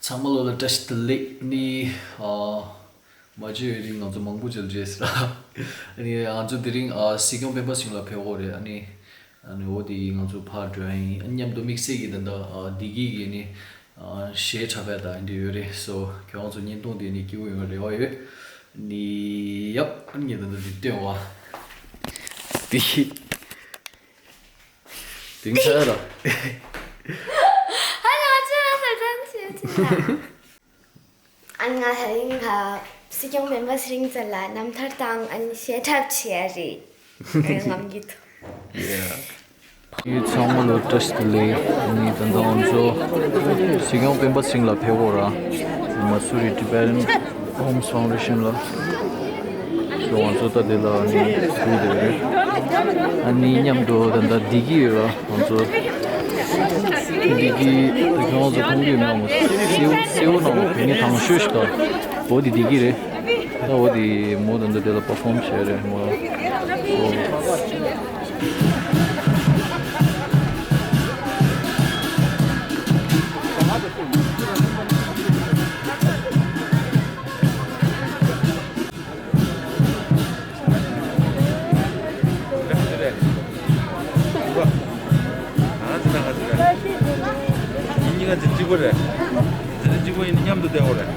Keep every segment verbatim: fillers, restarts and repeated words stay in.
ཚང་མ་ལོ་ལ་བཀྲ་ཤིས་བདེ་ལེགས། ནི་ཨ་མ་བརྗེད་ཡོད་རིང་ང་ཚོ་མང་པོ་ཅིག་རེད་ཟེར། ཨ་ནི་ང་ཚོ་དེ་རིང་ཨ་སྲིད་སྐྱོང་སྤེན་པ་ཚེ་རིང་ལ་ཕེབས་དགོས་རེད། ཨ་ནི་ཨ་ནི་འོ་དེ་ཡིས་ང་ཚོ་ཕར་འགྲོ་ཡ་ཡིན། ཨ་མཉམ་དུ་དམིགས་བསལ་གྱི་ད་ལྟ་ཨ་བདེ་སྐྱིད་ཀྱི་ནི་ཨ་གཞས་འཁྲབ་པ་དང་འདི་ཡོད་རེད། སོ་ཁྱེད་རང་ཚོ་བརྙན་ཐུང་དེ་ནི་སྐྱིད་པོ་ཡོང་བའི་རེ་བ་ཡོད། ནི་ཡབ། ཨ་ནི་ངས་ད་ལྟ་འདི་སྟོན་བ། དེ་དེང་ཆ་ཡ་ར། ཧ་ལ་ཅི་ཧ་ལ་ཅི་ཅི་ལ། ཨ་ང་ཧ་ཡིན་ཧ། སྲིད་སྐྱོང་སྤེན་པ་ཚེ་རིང་ཚོ་ལ་རྣམ་ཐར་དང་ཨ་ནི་གཞས་འཁྲབ་བྱེད་ཡ་རེད། ཨེ་ངམ་གི་ཐུ། ཡུལ་ཚང་མ་ལོ་བཀྲ་ཤིས་བདེ་ལེགས། ནི་ད་ལྟ་ང་ཚོ་སྲིད་སྐྱོང་སྤེན་པ་ཚེ་རིང་ལ་ཕེབས་དགོས་ར། Masuri Tibetan Homes Foundation ལ། སོ་ང་ཚོ་ད་དེ་ལ་ནི་སྒུག་བསྡད་རེད། ཨ་ནི་མཉམ་དུ་ད་ལྟ་བདེ་སྐྱིད་ཡོད་ར། ང་ཚོ་བདེ་སྐྱིད་ད་ཁྱོད་ཚོ་མཐོང་གི་ཡོད་ན་མོ། སེའུ་སེའུ་ནང་བོད་ངས་དང་ཤོས་ཤིག་ག་འོ་དེ་བདེ་སྐྱིད་རེད། ད་འོ་དེ་མོ་ད་ལྟ་དེ་ལ་པར་ཕོམ་བྱས་རེད་མོ། སོ། གཉིས་ཀ་གཅིག་པ་རེད། དེ་ནི་གཅིག་པ་ཡིན་ན་མཉམ་དུ་བསྡད་དགོས་རེད།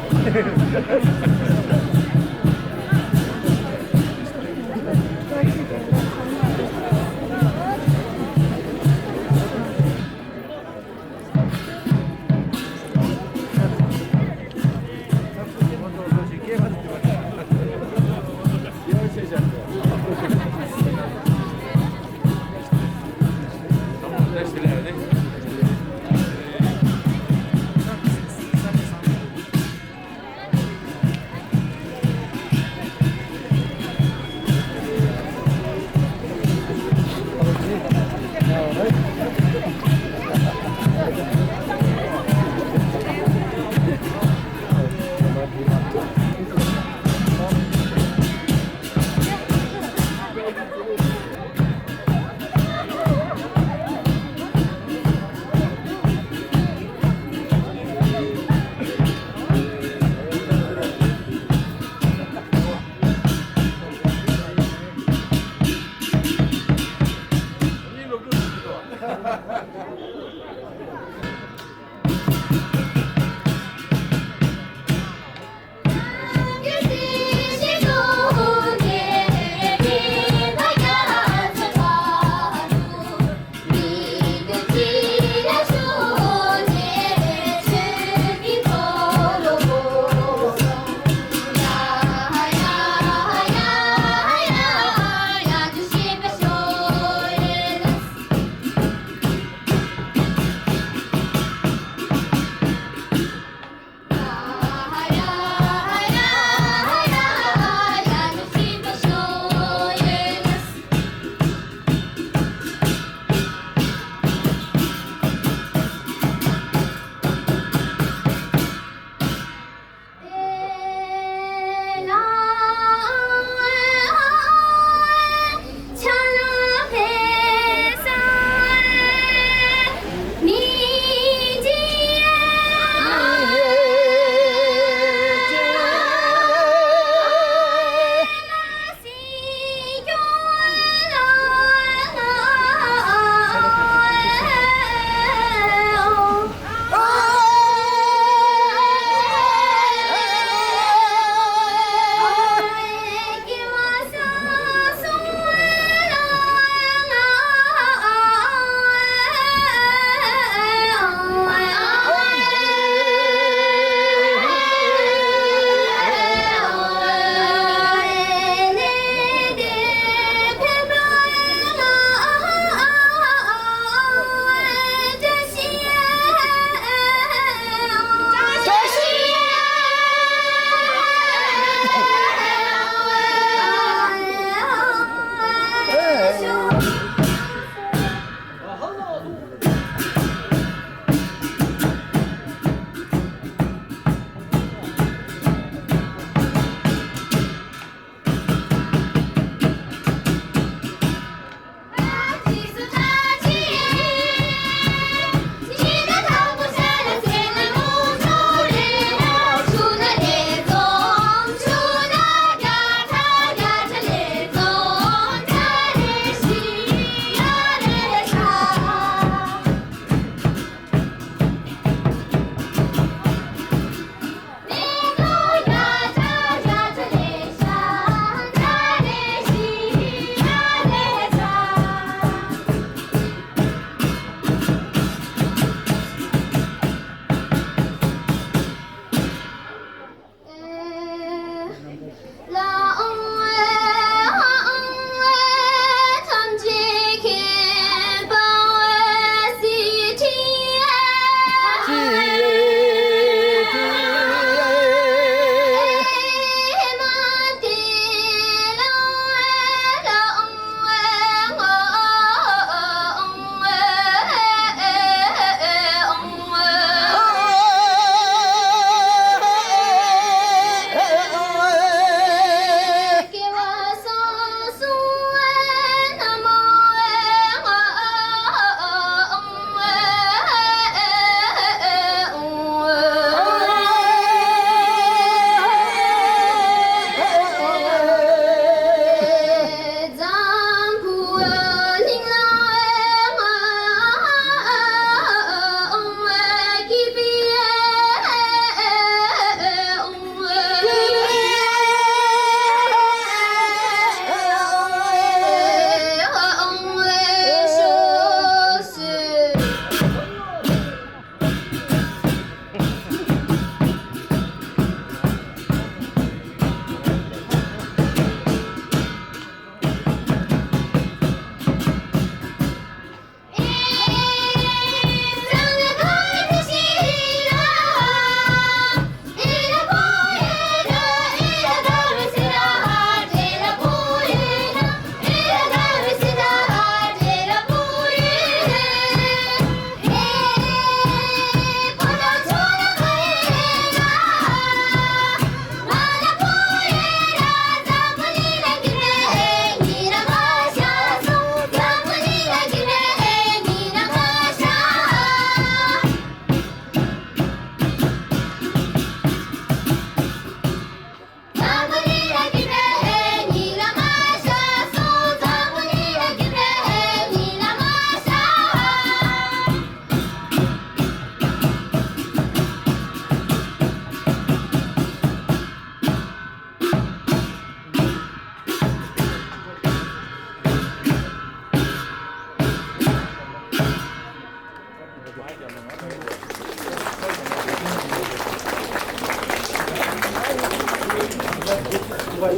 དེ་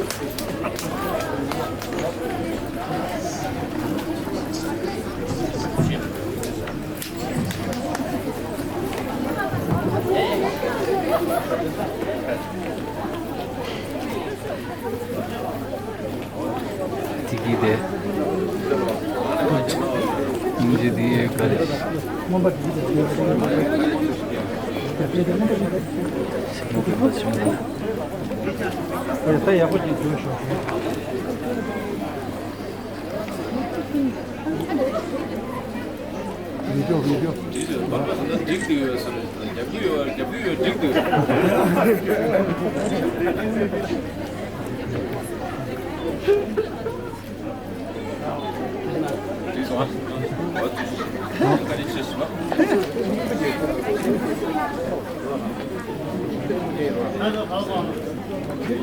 གི་དེ། ཨིན་ཇི་དེ་ག་རེ། ད་ཡག་པོ་ཅིག་བྱུང་ཤོག། བི་ཌིའོ་བི་ཌིའོ། འགྲིག་འདུག་ཡོད་ཟེར། རྒྱབ་ཀྱི་ཡོད། རྒྱབ་ཀྱི་ཡོད། འགྲིག་འདུག། འགྲིག་སོང་ཨ། ག་རེ་བྱས་སོང་ཨ། འདི་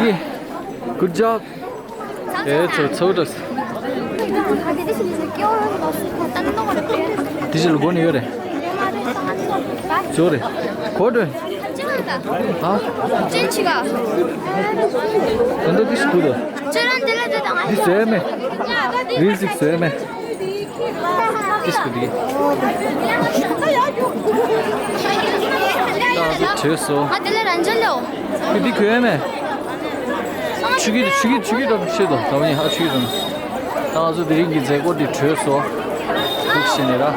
གི། Good job. ཨེ་ཚོ་ཚོ་འགྲོ། དེ་ཞིག་ལ་སྒོ་ནས་ཡོད་རེད། ཚོ་རེད། གོ་འགྲོ། ཨ། ད་ལྟ་དེ་ཞིག་དགོས་དོ། འདི་བཟོས་མེད། རིལ་ཞིག་བཟོས་མེད། ཏིས་ཀུ་འདི། ད་ཚོ་བྲོས་སོ། ཨ་དེ་ལ་རང་འཇལ་ལོ། ཁྱོད་འདི་གོན་མེད། ཆུ་གི་ཆུ་གི་ཆུ་གི་འགྲོ་ཤེས་དོ། ད་བ་ཡིན་ཨ་ཆུ་གི་འགྲོ། ད་ང་ཚོ་དེ་རིང་གི་མཛད་སྒོ་འདི་བྲོས་སོ། ཐུགས་ཤེས་ནས་ར། ད་ང་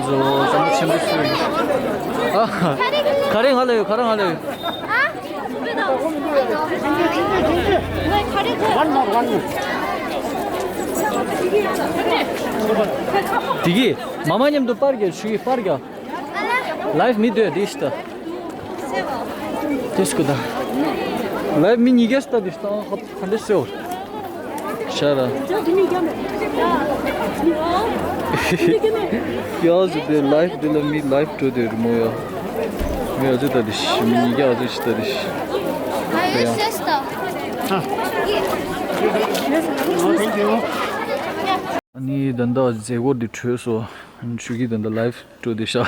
ཚོ་ཚང་མ་ཆེན་པོ་སུ་ཡིན། ཨ། ག་རེ་ང་ལ་ཡོད། ག་རེ་ང་ལ་ཡོད། དེ་གི་མ་མ་མཉམ་དུ་པར་རྒྱག་ཆུ་གི་པར་རྒྱག་ལའིབ་མི་འདོད་དེ་ཤི་ད། དེ་སྐུ་ད། ལའིབ་མི་གཉིས་ཀ་ཤི་ད་དེ་ཤི་ད་ཧ་ག་འདྲ་སེ་བར། ཤ་ར། ཡ་ཟི་དེ་ལའིབ་དེ་ལ་མི་ལའིབ་འགྲོ་དེ་རི་མོ་ཡ། མི་ཨ་ཟི་ད་དེ་ཤི་མི་གཉིས་ཀ་ཨ་ཟི་ཤི་ད་དེ་ཤི། ཡ། ཨ་ནི་ད་ལྟ་མཛད་སྒོ་འདི་གྲོལ་སོང་། ཆུ་གི་ད་ལྟ་ལའིབ་སྤྲོད་དེ་ཤག་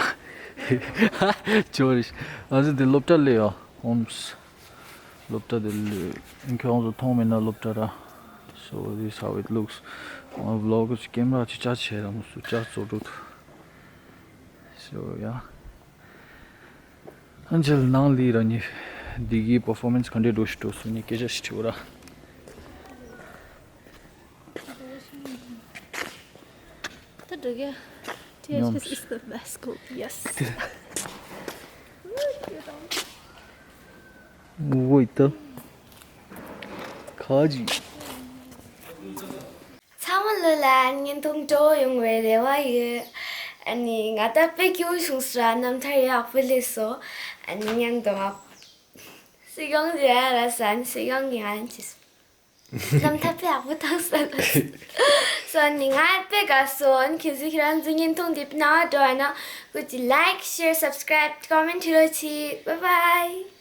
ཅོ་རེ། ང་ཚོ་འདི་སློབ་གྲྭ་སླེབས་ཡོད། ཧོམ་སི། སློབ་གྲྭ་འདི་སླེབས། ཁྱོད་ཚོ་མཐོང་མེད་ན་སློབ་གྲྭ་ར། So this is how it looks. ང་ཝི་ལོག་གི་ཀེམ་ར་ཅིག་ཅག་བྱས་ར་མོ་སུ་ཅག་བཟོ་འགྲོ་ཐུ། So yeah. ཨན་ཆེལ་ནང་ལི་ར་ནི་འདི་གི་པར་ཕོར་མན་སི་ག་འདྲས་འགྲོ་ཞིག་འགྲོ་སོང་ནི་སྐད་ཆ་ཞིག་དྲི་བ་ར། ད་འགྲོ་གི། ཉོམས། T H S is the best school. Yes. ཝོའི་ད། ཁ་ཅིག་ཚང་མ་ལོ་ལ་བརྙན་ཐུང་སྤྲོ་ཡོང་བའི་རེ་བ་ཡོད། ཨ་ནི་ང་ད་དཔེ་སྐྱིད་པོ་བྱུང་སོང་ར། རྣམ་ཐར་ཡག་པོ་སླེབས་སོང་། ཨ་ནི་མཉམ་དུ་ང་སྲིད་སྐྱོང་མཇལ་ཡ་ར་ས། ཨ་ནི་སྲིད་སྐྱོང་གིས་ང་ལ་ཅི་རྣམ་ཐར་དཔེ་ཡག་པོ་བཏང་སོང་། སོ་ཨ་ནི་ང་དཔེ་དགའ་སོང་། ཨ་ནི་ཁྱེད་ཚོ་ཁྱེད་རང་ཚོ་བརྙན་ཐུང་འདི་སྣང་བ་འགྲོ་བ་ན་སྒུག་ཅིག་ལའིཀ་ཤེར་སབ་སི་ཀ་རའིབ་ཀོ་མེན་ཊི་བྲིས་རོགས་གྱིས། བཱའི་བཱའི།